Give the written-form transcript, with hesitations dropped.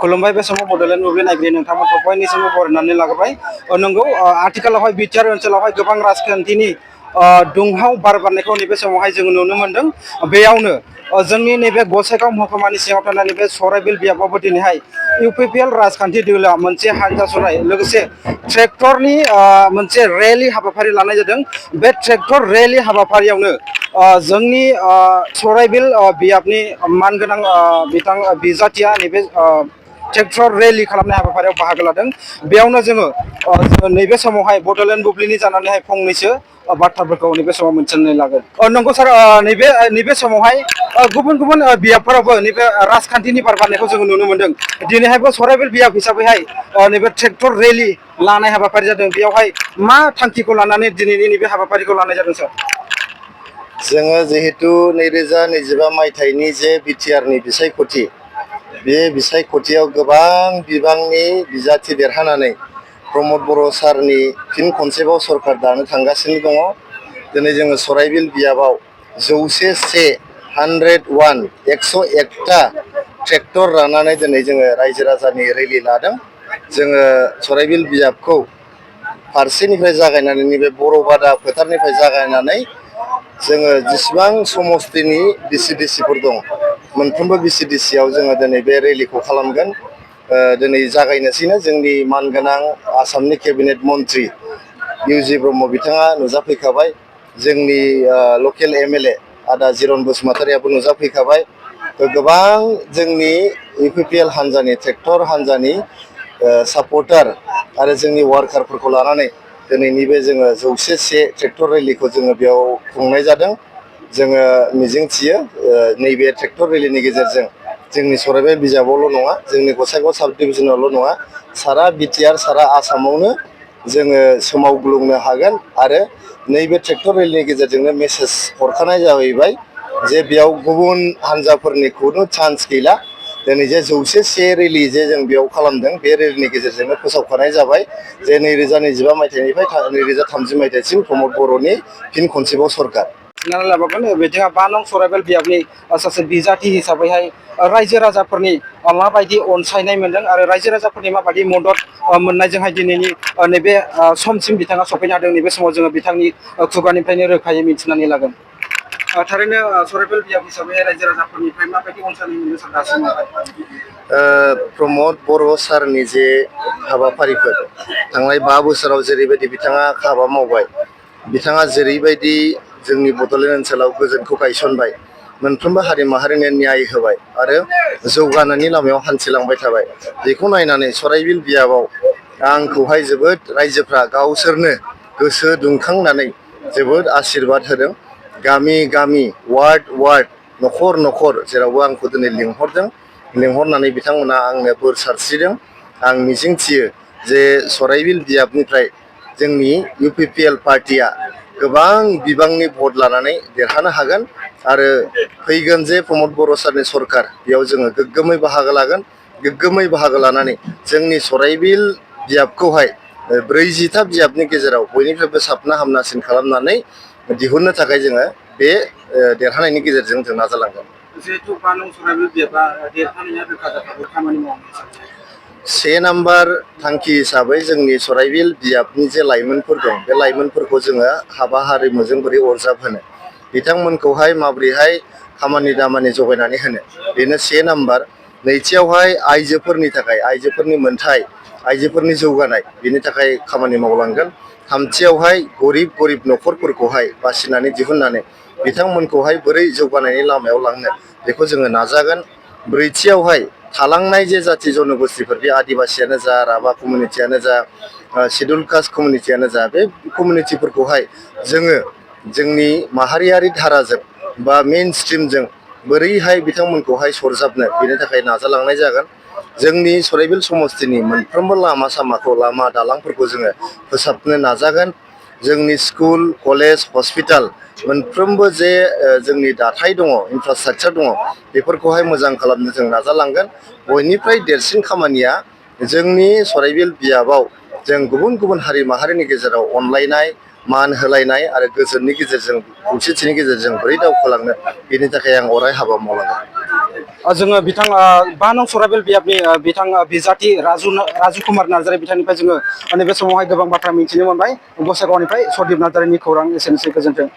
खुलुमबाय बे समाव बड'लेण्ड बुब्लि नायगिरि नोंथांमोनखौ बयनिसिमबो बरायनानै लाग्रोबाय। नंगौ आथिखालावहाय बिटिआर ओनसोलावहाय गोबां राजखान्थिनि दुंहाव बार बारनायखौ नैबे समावहाय जों नुनो मोन्दों। बेयावनो जोंनि नैबे गसाइगाव महकुमानि सिङाव थानाय नैबे सराइबिल बियाबावबो दिनैहाय इउपिपिएल राजखान्थि दोलोआ मोनसे हानजा सुरनाय लोगोसे ट्रेक्टरनि मोनसे रेलि हाबाफारि लानाय जादों। बे ट्रेक्टर रेलि हाबाफारियावनो जोंनि सराइबिल बियाबनि मानगोनां बिथां बिजाथिया नैबे ट्रेक्टर रेलि खालामनाय हाबाफारियाव बाहागो लादों। बेयावनो जोङो नैबे समावहाय बड'लेण्ड बुब्लिनि जानानैहाय फंनैसो बाथ्राफोरखौ नैबे समाव मिथिनानै लागोन। नंगौ सार, नैबे समावहाय गुबुन गुबुन बियाबफोरावबो नैबे राजखान्थिनि बार बारनायखौ जोङो नुनो मोन्दों। दिनैहायबो सराइबिल बियाब हिसाबैहाय नैबे ट्रेक्टर रेलि लानाय हाबाफारि जादों। बेयावहाय मा थांखिखौ लानानै दिनैनि नैबे हाबाफारिखौ लानाय जादों सार? जोङो जिहेतु 2025 मायथाइनि जे बिटिआरनि बिसायख'थि, बे बिसायख'थियाव गोबां बिबांनि बिजाथि देरहानानै प्रमद बर' सारनि फिन खनसेबाव सरकार दानो थांगासिनो दङ। दिनै जोङो सराइबिल बियाबाव 101ता ट्रेक्टर लानानै दिनै जोङो रायजो राजानि रेलि लादों। जोङो सराइबिल बियाबखौ फारसेनिफ्राय जागायनानै नैबे बर'बादा फोथारनिफ्राय जागायनानै जोङो जेसेबां समस्तिनि बिसिडिसिफोर दं, मोनफ्रोमबो बिसिडिसियाव जोङो दिनै बे रेलिखौ खालामगोन। दिनै जागायनोसैनो जोंनि मानगोनां आसामनि केबिनेट मन्त्रि इउ.जि. ब्रह्म बिथाङा नुजाफैखाबाय। जोंनि लकेल एमएलए आदा जिरन बसुमतारियाबो नुजाफैखाबाय। गोबां जोंनि इउपिपिएल हान्जानि ट्रेक्टर हान्जानि सापर्टार आरो जोंनि वार्कारफोरखौ लानानै दिनैनि बे जोङो 101 ट्रेक्टर रेलिखौ जोङो बेयाव खुंनाय जादों। जोङो मिजिंथियो नैबे ट्रेक्टर रेलिनि गेजेरजों जोंनि सराइबिल बिजाबावल' नङा, जोंनि गसाइगाव साब डिभिजनावल' नङा, सारा बिटिआर सारा आसामावनो जोङो सोमावग्लुंनो हागोन। आरो नैबे ट्रेक्टर रेलिनि गेजेरजोंनो मेसेज हरखानाय जाहैबाय जे बेयाव गुबुन हान्जाफोरनि खुनु चान्स गैला। दिनै जे 101 रेलि जे जों बेयाव खालामदों, बे रेलिनि गेजेरजोंनो फोसावखानाय जाबाय जे 2025 मायथाइनिफ्राय 2030 मायथाइसिम प्रमद बर'नि फिन खनसेबाव सरकार। लाबागोन बिथाङा 5 नं सराइबिल बियाबनि सासे बिजाथि हिसाबैहाय रायजो राजाफोरनि माबायदि अनसायनाय मोनदों आरो रायजो राजाफोरनि माबायदि मदद मोननायजोंहाय दिनैनि नैबे समसिम बिथाङा सफैनो हादों, नैबे समाव जोङो बिथांनि खुगानिफ्रायनो रोखायै मिथिनानै लागोन। थारैनो सराइबिल बियाब हिसाबै रायजो राजाफोरनिफ्राय माबायदि अनसायनाय मोनदों सार दासिमावहाय? प्रमद बर' सारनि जे हाबाफारिफोर, थांनाय 5 बोसोराव जेरैबायदि बिथाङा हाबा मावबाय, बिथाङा जेरैबायदि जोंनि बड'लेण्ड ओनसोलाव गोजोनखौ गायसनबाय, मोनफ्रोमबो हारि माहारिनो न्याय होबाय आरो जौगानायनि लामायाव हान्थिलांबाय थाबाय, बेखौ नायनानै सराइबिल बियाबाव आंखौहाय जोबोद रायजोफ्रा गावसोरनो गोसो दुंखांनानै जोबोद आशीर्बाद होदों। गामि गामि, वार्ड वार्ड, न'खर न'खर जेरावबो आंखौ दिनै लिंहरनानै बिथांमोना आंनो बोर सारस्रिदों। आं मिजिंथियो जे सराइबिल बियाबनिफ्राय जोंनि इउपिपिएल पार्टिया गोबां बिबांनि भट लानानै देरहानो हागोन आरो फैगोन जे प्रमद बर' सारनि सरकार, बेयाव जोङो गोग्गोमै बाहागो लागोन। गोग्गोमै बाहागो लानानै जोंनि सराइबिल बियाबखौहाय 40ता बियाबनि गेजेराव बयनिफ्रायबो साबना हामनासिन खालामनानै दिहुननो थाखाय जोङो बे देरहानायनि गेजेरजों जों नाजालांगोन। जिहेतु 5 नं सराइबिल बियाबा देरहानाया रोखा जाखागौ खामानि मावनाय। 1 नाम्बार थांखि हिसाबै जोंनि सराइबिल बियाबनि जे लाइमोनफोर दं, बे लाइमोनफोरखौ जोङो हाबा हारिमुजों बोरै अरजाबहोनो, बिथांमोनखौहाय माबोरैहाय खामानि दामानि जगायनानै होनो, बेनो 1 नाम्बार। नैथियावहाय आइजोफोरनि थाखाय, आइजोफोरनि मोनथाय, आइजोफोरनि जौगानाय, बेनि थाखाय खामानि मावलांगोन। थामथियावहाय गरिब न'खरफोरखौहाय बासिनानै दिहुननानै बिथांमोनखौहाय बोरै जौगानायनि लामायाव लांनो, बेखौ जोङो नाजागोन। ब्रैथियावहाय थालांनाय जे जाथि जन'गोष्ठिफोर, बे आदिबासियानो जा, राभा कमिउनिटियानो जा, सिडुल कास्ट कमिउनिटियानो जा, बे कमिउनिटिफोरखौहाय जोङो जोंनि माहारियारि धाराजों बा मेइन स्ट्रिमजों बोरैहाय बिथांमोनखौहाय सरजाबनो, बेनि थाखाय नाजालांनाय जागोन। जोंनि सराइबिल समस्तिनि मोनफ्रोमबो लामा सामाखौ, लामा दालांफोरखौ जोङो फोसाबनो नाजागोन। जोंनि स्कुल, कलेज, हस्पिटाल मोनफ्रोमबो जे जोंनि दाथाय दङ, इनफ्रास्ट्राकचार दङ, बेफोरखौहाय मोजां खालामनो जों नाजालांगोन। बयनिफ्राय देरसिन खामानिया जोंनि सराइबिल बियाबाव जों गुबुन गुबुन हारि माहारिनि गेजेराव अनलायनाय, मान होलायनाय आरो गोजोननि गेजेरजों खौसेथिनि गेजेरजों बोरै दावखोलांनो बेनि थाखाय आं अराय हाबा मावलांगोन। जोङो बिथां 5 नं सराइबिल बियाबनि बिथां बिजाथि राजु कुमार नार्जारि बिथांनिफ्राय जोङो नैबे समावहाय गोबां बाथ्रा मिथिनो मोनबाय। गसाइगावनिफ्राय सदिप नार्जारिनि खौरां एसेनोसै, गोजोन्थों।